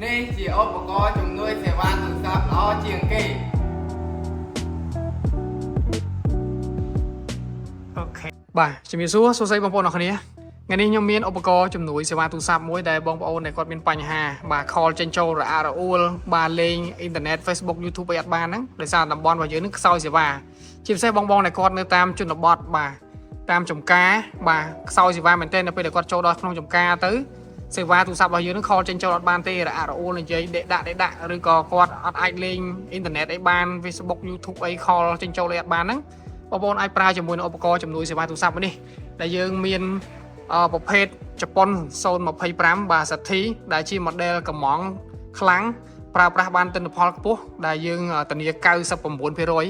នេះជាឧបករណ៍ជំនួយសេវាទូរស័ព្ទល្អជាងគេ OK បាទជំរាបសួរសួស្តីបងប្អូនអរគ្នាថ្ងៃនេះខ្ញុំមានឧបករណ៍ជំនួយសេវាទូរស័ព្ទមួយដែលបងប្អូនដែលគាត់មានបញ្ហាបាទ call ចេញចូលរអាក់រអួលបាទលេងអ៊ីនធឺណិត Facebook YouTube អីអត់បានហ្នឹងដោយសារតំបន់របស់យើងហ្នឹងខ្សោយសេវាជាពិសេសបងៗដែលគាត់នៅតាមជនបទបាទតាមចំការបាទខ្សោយសេវាមែនទែននៅពេលដែលគាត់ចូលដល់ក្នុងចំការទៅសេវាទូរស័ព្ទរបស់យើងហ្នឹង call ចេញចូលអត់បានទេរអាក់រអួលនិយាយដេកដាក់ដេកដាក់ឬក៏គាត់អត់អាចលេងអ៊ីនធឺណិតអីបាន Facebook YouTube អី call ចេញចូលអីអត់បានហ្នឹង បងប្អូនអាចប្រើជាមួយនឹងឧបករណ៍ជំនួយសេវាទូរស័ព្ទមួយនេះដែលយើងមានប្រភេទជប៉ុន025បាទសាធីដែលជា model កម្ម៉ង់ខ្លាំងប្រើប្រាស់បានទិន្នផលខ្ពស់ដែលយើងធានា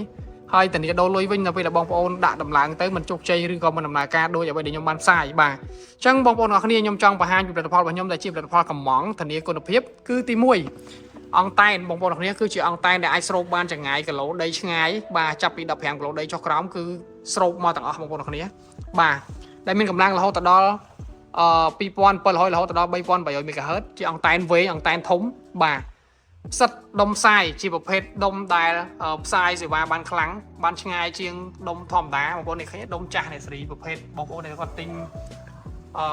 99%ហើយធានាដូរលុយវិញនៅពេលដែលបងប្អូនដាក់ដំឡើងទៅមិនជោគជ័យឬក៏មិនដំណើរការដូចអ្វីដែលខ្ញុំបានផ្សាយបាទអញ្ចឹងបងប្អូនអរគ្នាខ្ញុំចង់បង្ហាញពីផលិតផលរបស់ខ្ញុំដែលជាផលិតផលកម្ម៉ង់ធានាគុណភាពគឺទី1 អង់តែនបងប្អូនអរគ្នាគឺជាអង់តែនដែលអាចស្រូបបានចង្ងាយគីឡូដីឆ្ងាយបាទចាប់ពី15គីឡូដីចុះក្រោមគឺស្រូបមកទាំងអស់បងប្អូនអរគ្នាបាទដែលមានកម្លាំងរហូតដល់អឺ2700រហូតដល់3800 MHz ជាអង់តែនវែងអង់តែនធំបាទផ្សិតដុំផ្សាយជាប្រភេទដុំដែលផ្សាយសេវាបានខ្លាំងបានឆ្ងាយជាងដុំធម្មតាបងប្អូននេះឃើញដុំចាស់នេះសេរីប្រភេទបងប្អូនដែលគាត់ទិញ អឺ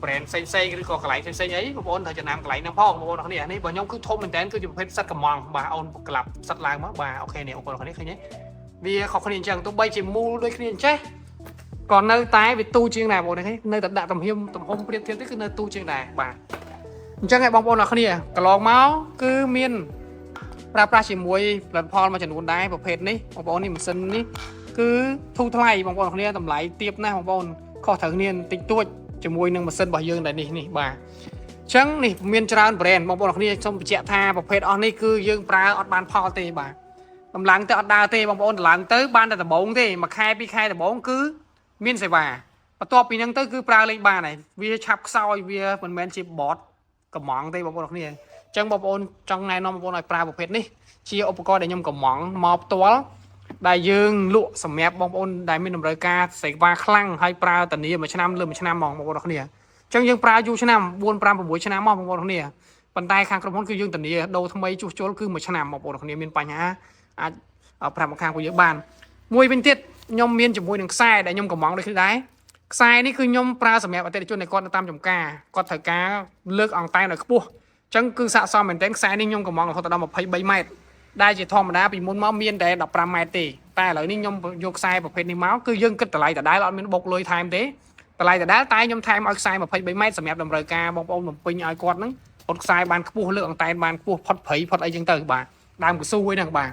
brand ផ្សេងផ្សេងឬក៏កន្លែងផ្សេងផ្សេងអីបងប្អូនត្រូវចំណាំកន្លែងហ្នឹងផងបងប្អូនអរគ្នានេះបើខ្ញុំគឺធំមែនតើគឺជាប្រភេទផ្សិតកម្ម៉ង់បាទអូនក្លាប់ផ្សិតឡើងមកបាទ OK នេះបងប្អូនអរគ្នាឃើញទេវាខុសគ្នាអញ្ចឹងទោះបីជាមូលដូចគ្នាអញ្ចេះក៏នៅតែវាទូជាងដែរបងប្អូនឃើញនៅតែដាក់ទំហំទំហំប្រៀបធៀបទៅគឺនៅទូជាងដែរបាទអញ្ចឹងឯងបងប្អូនអរគ្នាកន្លងមកគឺមានប្រើប្រាស់ជាមួយផលិតផលមួយចំនួនដែរប្រភេទនេះបងប្អូននេះម៉ាស៊ីននេះគឺធូរថ្លៃបងប្អូនអរគ្នាតម្លៃទាបណាស់បងប្អូនខុសត្រូវគ្នាតិចតួចជាមួយនឹងម៉ាស៊ីនរបស់យើងដែលនេះនេះបាទអញ្ចឹងនេះមានច្រើន brand បងប្អូនអរគ្នាសូមបញ្ជាក់ថាប្រភេទអស់នេះគឺយើងប្រើអត់បានផលទេបាទតម្លើងទៅអត់ដើរទេបងប្អូនតម្លើងទៅបានតែដំបូងទេមួយខែពីរខែដំបូងគឺមានសេវាបន្ទាប់ពីហ្នឹងទៅគឺប្រើលេងបានហើយវាឆាប់ខ្សោយវាមិនមែនជាបតកម្ម៉ង់ទេបងប្អូនអរគ្នាអញ្ចឹងបងប្អូនចង់ណែនាំបងប្អូនឲ្យប្រើប្រភេទនេះជាឧបករណ៍ដែលខ្ញុំកម្ម៉ង់មកផ្ទាល់ដែលយើងលក់សម្រាប់បងប្អូនដែលមានតម្រូវការសេវាខ្លាំងហើយប្រើធានាមួយឆ្នាំលើមួយឆ្នាំហ្មងបងប្អូនអរគ្នាអញ្ចឹងយើងប្រើយូរឆ្នាំ4 5 6ឆ្នាំមកបងប្អូនអរគ្នាប៉ុន្តែខាងក្រុមហ៊ុនគឺយើងធានាដូរថ្មីជួសជុលគឺមួយឆ្នាំបងប្អូនអរគ្នាមានបញ្ហាអាចប្រាប់មកខាងពួកយើងបានមួយវិញទៀតខ្ញុំមានជាមួយនឹងខ្សែដែលខ្ញុំកម្ម៉ង់ដូចគ្នាដែរខ្សែនេះគឺខ្ញុំប្រើសម្រាប់អតិថិជនដែលគាត់នៅតាមចំការគាត់ត្រូវការលើកអង់តែនឲ្យខ្ពស់អញ្ចឹងគឺស័ក្តិសមមែនទែនខ្សែនេះខ្ញុំកម្ម៉ង់រហូតដល់23ម៉ែត្រដែលជាធម្មតាពីមុនមកមានតែ15ម៉ែត្រទេតែឥឡូវនេះខ្ញុំយកខ្សែប្រភេទនេះមកគឺយើងគិតតម្លៃដដែលអត់មានបុកលុយថែមទេតម្លៃដដែលតែខ្ញុំថែមឲ្យខ្សែ23ម៉ែត្រសម្រាប់តម្រូវការបងប្អូនបំពេញឲ្យគាត់ហ្នឹងផុតខ្សែបានខ្ពស់លើកអង់តែនបានខ្ពស់ផុតព្រៃផុតអីចឹងទៅបាទដើមកស៊ូអីហ្នឹងបាទ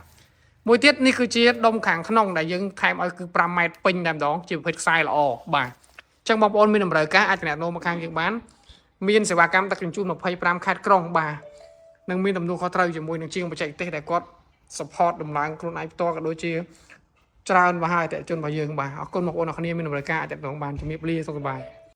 មួយទៀតនេះគឺជាដុំខាងក្នុងដែលយើងថែមឲ្យគឺ5ម៉ែត្រពេញតែម្ដងជាប្រភេទខ្សែល្អបាទអញ្ចឹងបងប្អូនមានតម្រូវការអាចទំនាក់ទំនងមកខាងយើងបានមានសេវាកម្មដឹកជញ្ជូន25ខេត្តក្រុងបាទនិងមានទំនួលខុសត្រូវជាមួយនឹងជាងបច្ចេកទេសដែលគាត់ support ដំឡើងខ្លួនឯងផ្ទាល់ក៏ដូចជាច្រើនមកហើយអតិថិជនរបស់យើងបាទអរគុណបងប្អូនអរគ្នាមានតម្រូវការអាចទាក់ទងបានជំរាបលាសុខសប្បាយ។